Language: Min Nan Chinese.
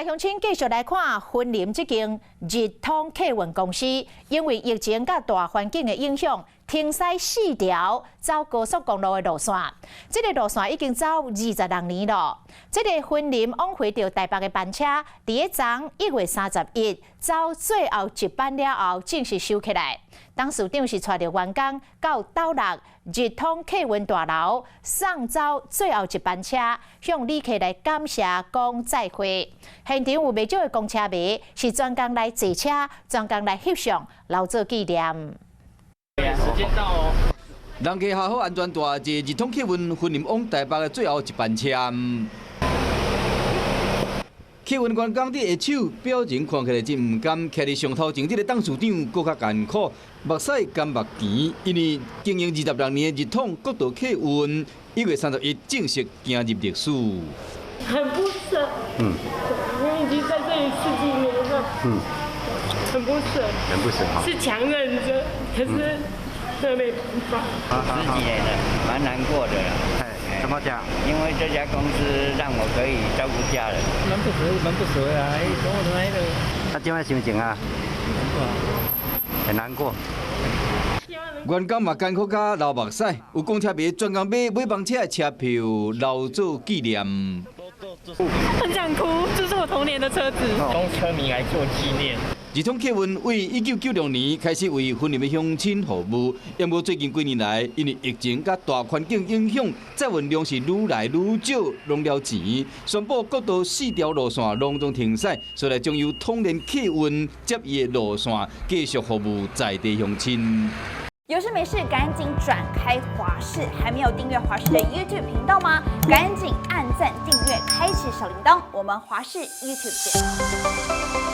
鄉親繼續來看雲林這間日通客運公司，因為疫情佮大環境的影響，停駛四條走高速公路的路線。這個路線已經走26年了。這個雲林往回著台北的班車，佇咧昨1月31走最後一班了後，正式收起來。董事長是帶著員工到斗六日通客運大樓送走最後一班車，向旅客來感謝講再會。現場有袂少的公車迷是專工來坐車，專工來翕相，留作紀念。時間到哦。人客下好安全帶，坐日通客運雲林往台北的最後一班車。客運員工佇下手，表情看起來真毋甘，徛佇上頭前這个董事長閣較艱苦，目屎乾目甜，因為經營26年的日通國道客運，1月31正式行入歷史。很不捨，我已經在這裡十幾年了，很不捨，很不捨，是強忍着，可是這沒辦法。十幾年了，蠻難過的。怎麼講？因為這家公司讓我可以照顧家人。蠻不捨，蠻不捨啊！哎，講我來了。啊，這樣心情啊？很難過。員工嘛艱苦甲流目屎，有公車迷專工買尾班車的車票留作紀念。很想哭，這是我童年的車子。公車迷來做紀念。日通客運為1996年開始為雲林的鄉親服務，不過最近幾年來，因為疫情佮大環境影響，載運量是愈來愈少，攏了錢，宣布國道四條路線攏總停駛，所以將由統聯客運接伊的路線，繼續服務在地鄉親。有事沒事趕緊轉開華視，還沒有訂閱華視的 YouTube 頻道嗎？趕緊按讚訂閱，開啟小鈴鐺。我們華視 YouTube 見。